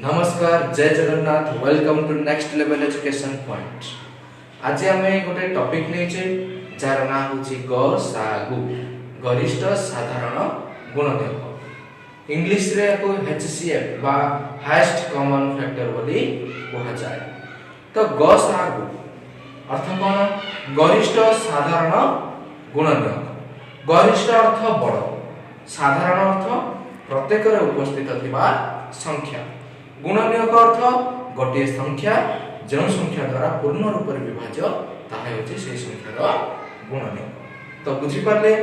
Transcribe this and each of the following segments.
ନମସ୍କାର, ଜୟ Jagannath. Welcome to Next Level Education Point. ଆଜି ଆମେ ଗୋଟେ ଟପିକ୍ ନେଇଛେ, ଯାହାର ନାଁ ହେଉଛି ଗ ସା ଗୁ, ଗରିଷ୍ଠ ସାଧାରଣ ଗୁଣନୀୟକ। ଇଂଲିଶରେ ଏହାକୁ HCF ବା ହାଏଷ୍ଟ କମନ୍ ଫ୍ୟାକ୍ଟର ବୋଲି କୁହାଯାଏ। ତ ଗ ସା ଗୁ ଅର୍ଥ କ'ଣ? ଗରିଷ୍ଠ ସାଧାରଣ ଗୁଣନୀୟକ। ଗରିଷ୍ଠ ଅର୍ଥ ବଡ଼, ସାଧାରଣ ଅର୍ଥ ପ୍ରତ୍ୟେକରେ ଉପସ୍ଥିତ ଥିବା ସଂଖ୍ୟା, ଗୁଣନୀୟକ ଅର୍ଥ ଗୋଟିଏ ସଂଖ୍ୟା, ଯେଉଁ ସଂଖ୍ୟା ଦ୍ୱାରା ପୂର୍ଣ୍ଣ ରୂପରେ ବିଭାଜ୍ୟ, ତାହା ହେଉଛି ସେହି ସଂଖ୍ୟାର ଗୁଣନୀୟକ। ତ ବୁଝିପାରିଲେ?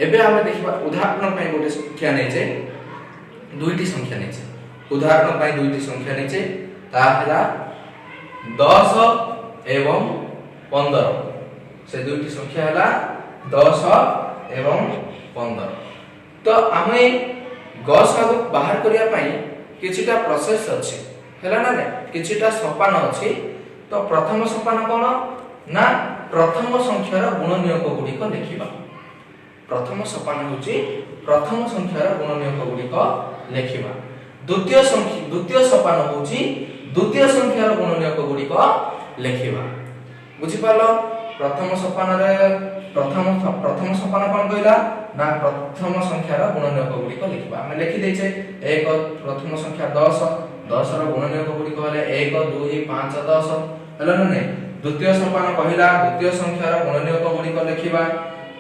ଏବେ ଆମେ ଦେଖିବା, ଉଦାହରଣ ପାଇଁ ଗୋଟେ ସଂଖ୍ୟା ନେଇଛେ, ଦୁଇଟି ସଂଖ୍ୟା ନେଇଛେ। ଉଦାହରଣ ପାଇଁ ଦୁଇଟି ସଂଖ୍ୟା ନେଇଛେ, ତାହା ହେଲା 10 ଏବଂ 15। ସେ ଦୁଇଟି ସଂଖ୍ୟା ହେଲା 10 ଏବଂ 15। ତ ଆମେ ଗସାଗୁ ବାହାର କରିବା ପାଇଁ କିଛିଟା ପ୍ରୋସେସ ଅଛି, ହେଲା ନା ନାଇଁ? କିଛିଟା ସୋପାନ ଅଛି। ତ ପ୍ରଥମ ସୋପାନ କଣ ନା ପ୍ରଥମ ସଂଖ୍ୟାର ଗୁଣନୀୟକ ଗୁଡ଼ିକ ଲେଖିବା। ପ୍ରଥମ ସୋପାନ ହେଉଛି ପ୍ରଥମ ସଂଖ୍ୟାର ଗୁଣନୀୟକ ଗୁଡ଼ିକ ଲେଖିବା। ଦ୍ୱିତୀୟ ସୋପାନ ହେଉଛି ଦ୍ୱିତୀୟ ସଂଖ୍ୟାର ଗୁଣନୀୟକ ଗୁଡ଼ିକ ଲେଖିବା। ବୁଝିପାରିଲ? ପ୍ରଥମ ସୋପାନରେ ପ୍ରଥମ ସୋପାନ କଣ କହିଲା ନା ପ୍ରଥମ ସଂଖ୍ୟାର ଗୁଣନୀୟକ ଗୁଡ଼ିକ ଲେଖିବା। ଆମେ ଲେଖି ଦେଇଛେ, ଏକ, ପ୍ରଥମ ସଂଖ୍ୟା 10, 10ର ଗୁଣନୀୟକ ଗୁଡ଼ିକ ହେଲେ 1, 2, 5, 10। ହେଲା ନା ନାଇଁ? ଦ୍ୱିତୀୟ ସୋପାନ କହିଲା ଦ୍ୱିତୀୟ ସଂଖ୍ୟାର ଗୁଣନୀୟକ ଗୁଡ଼ିକ ଲେଖିବା,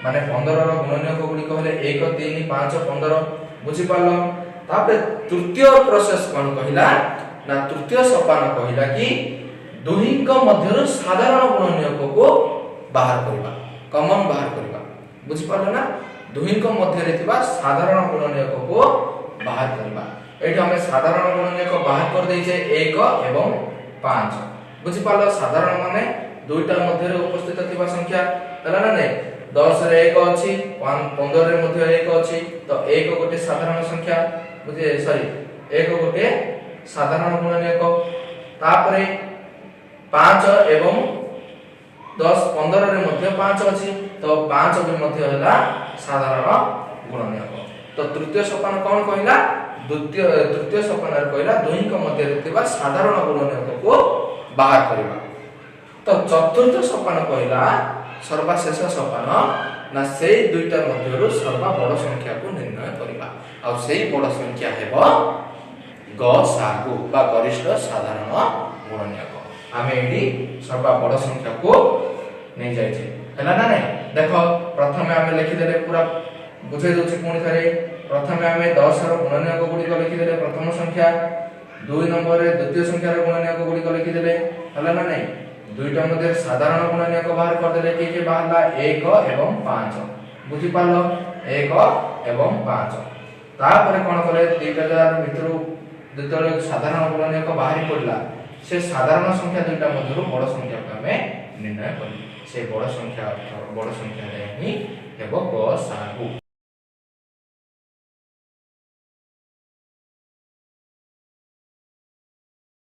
ମାନେ 15ର ଗୁଣନୀୟକ ଗୁଡ଼ିକ ହେଲେ 1, 3, 5, 15। ବୁଝିପାରିଲ? ତାପରେ ତୃତୀୟ ପ୍ରୋସେସ କଣ କହିଲା ନା ତୃତୀୟ ସୋପାନ କହିଲା କି ଦୁହିଁଙ୍କ ମଧ୍ୟରୁ ସାଧାରଣ ଗୁଣନୀୟକକୁ ବାହାର କରିବା, କମନ ବାହାର କରିବା। ବୁଝିପାରିଲ ନା? ଦୁହିଁଙ୍କ ମଧ୍ୟରେ ଥିବା ସାଧାରଣ ଗୁଣନୀୟକକୁ ବାହାର କରିବା। ଏଇଠି ଆମେ ସାଧାରଣ ଗୁଣନୀୟକ ବାହାର କରିଦେଇଛେ, 1 ଏବଂ 5। ବୁଝିପାରିଲ? ସାଧାରଣ ମାନେ ଦୁଇଟା ମଧ୍ୟରେ ଉପସ୍ଥିତ ଥିବା ସଂଖ୍ୟା, ହେଲା ନା ନାଇଁ? 10ରେ 1 ଅଛି, 15ରେ ମଧ୍ୟ 1 ଅଛି। ତ 1 ଗୋଟେ ସାଧାରଣ ସଂଖ୍ୟା, ବୁଝି ସରି, 1 ଗୋଟେ ସାଧାରଣ ଗୁଣନୀୟକ। ତାପରେ 5 ଏବଂ 10, 15ରେ ମଧ୍ୟ 5 ଅଛି, ତ 5 ବି ମଧ୍ୟ ହେଲା ସାଧାରଣ ଗୁଣନୀୟକ। ତ ତୃତୀୟ ସୋପାନ କଣ କହିଲା? ତୃତୀୟ ସୋପାନରେ କହିଲା ଦୁହିଁଙ୍କ ମଧ୍ୟରେ ଥିବା ସାଧାରଣ ଗୁଣନୀୟକକୁ ବାହାର କରିବା। ତ ଚତୁର୍ଥ ସୋପାନ କହିଲା, ସର୍ବାଶେଷ ସୋପାନ, ନା ସେଇ ଦୁଇଟା ମଧ୍ୟରୁ ସର୍ବା ବଡ ସଂଖ୍ୟାକୁ ନିର୍ଣ୍ଣୟ କରିବା। ଆଉ ସେଇ ବଡ ସଂଖ୍ୟା ହେବ ଗ ସାଗୁ ବା ଗରିଷ୍ଠ ସାଧାରଣ ଗୁଣନୀୟକ। ଆମେ ଏଇଠି ସର୍ବା ବଡ ସଂଖ୍ୟାକୁ ନେଇଯାଇଛେ, ହେଲା ନା ନାଇଁ? ଦେଖ, ପ୍ରଥମେ ଆମେ ଲେଖିଦେଲେ, ପୁରା ବୁଝେଇ ଦଉଛି ପୁଣି ଥରେ। ପ୍ରଥମେ ଆମେ 10ର ଗୁଣନୀୟକ ଗୁଡ଼ିକ ଲେଖିଦେଲେ ପ୍ରଥମ ସଂଖ୍ୟା। 2 ନମ୍ବରରେ ଦ୍ୱିତୀୟ ସଂଖ୍ୟାର ଗୁଣନୀୟକ ଗୁଡ଼ିକ ଲେଖିଦେଲେ, ହେଲା ନା ନାଇଁ? ଦୁଇଟା ମଧ୍ୟରେ ସାଧାରଣ ଗୁଣନୀୟକ ବାହାର କରିଦେଲେ। କିଏ କିଏ ବାହାରିଲା? 1 ଏବଂ 5। ବୁଝିପାରିଲ? 1 ଏବଂ 5। ତାପରେ କଣ କଲେ? ଦିଟା ଯାର ଭିତରୁ ଯେତେବେଳେ ସାଧାରଣ ଗୁଣନୀୟକ ବାହାରି ପଡିଲା, ସେ ସାଧାରଣ ସଂଖ୍ୟା ଦୁଇଟା ମଧ୍ୟରୁ ବଡ ସଂଖ୍ୟାକୁ ଆମେ ନିର୍ଣ୍ଣୟ କଲେ। ସେ ବଡ ସଂଖ୍ୟା, ବଡ ସଂଖ୍ୟାରେ ହିଁ ହେବ ଗ ସାଗୁ।